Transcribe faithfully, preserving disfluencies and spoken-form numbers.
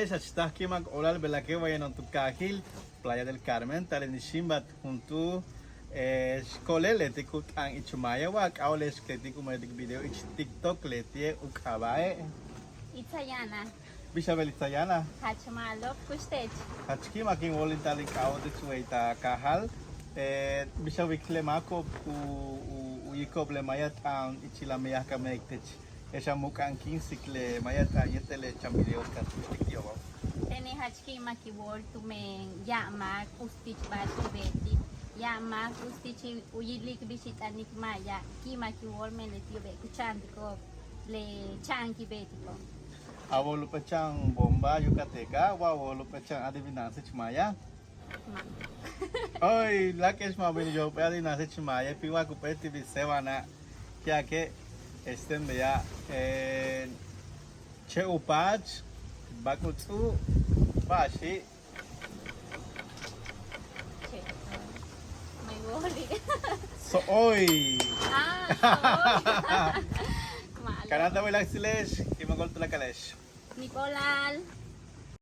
Jach taj ki'imak óolal bejla'e' way yano'on tu kaajil Playa del Carmen, ta'al in xíimbat juntúul xkoolel leti' ku t'aan ich maya. Wa k'ajóole'ex leti' ku meetik video ich TikTok, leti'e' u k'aaba'e' Itzayana. Bix a beel Itzayana? Jach ma'alob, kux teech. Jach ki'imak in wóol in taal in k'ajóoltech wey ta kaajal. Bix a wik le máako'ob u u yiko'ob le maya t'aan ichil a meyaj ka meektech, je'ex a mu'uk'a'ankíinsik le maya t'aan yéetel le chan videos ka tu'uxtik yo'obo'. Tene' jach ki'imak in wóol tumen ya'ab máak uts tich ba'ax ku beetik, ya'ab máak uts tich u yilik bix in t'anik maya, ki'imak in wóol men leti'obe' ku cha'antiko'ob le cha'an kin beetiko'ob. A wojel jump'éel chan bomba yucateca wa a wojel jump'éel chan adivinanza ich maya? Oy, láak'e'ex ma' bin yojel jump'éel adivinanza ich maya, píin wa ku p'éel ti' bin séebana', ki'ake' este beya' che' u paach, bak u ts'u', ba'axi'. Che'. May wojeli'. So'oy. Ah, so'oy. Ma'alob. Kanáan ta waylatsile'ex, ki'imak óol tuláakale'ex. Nipo'olal.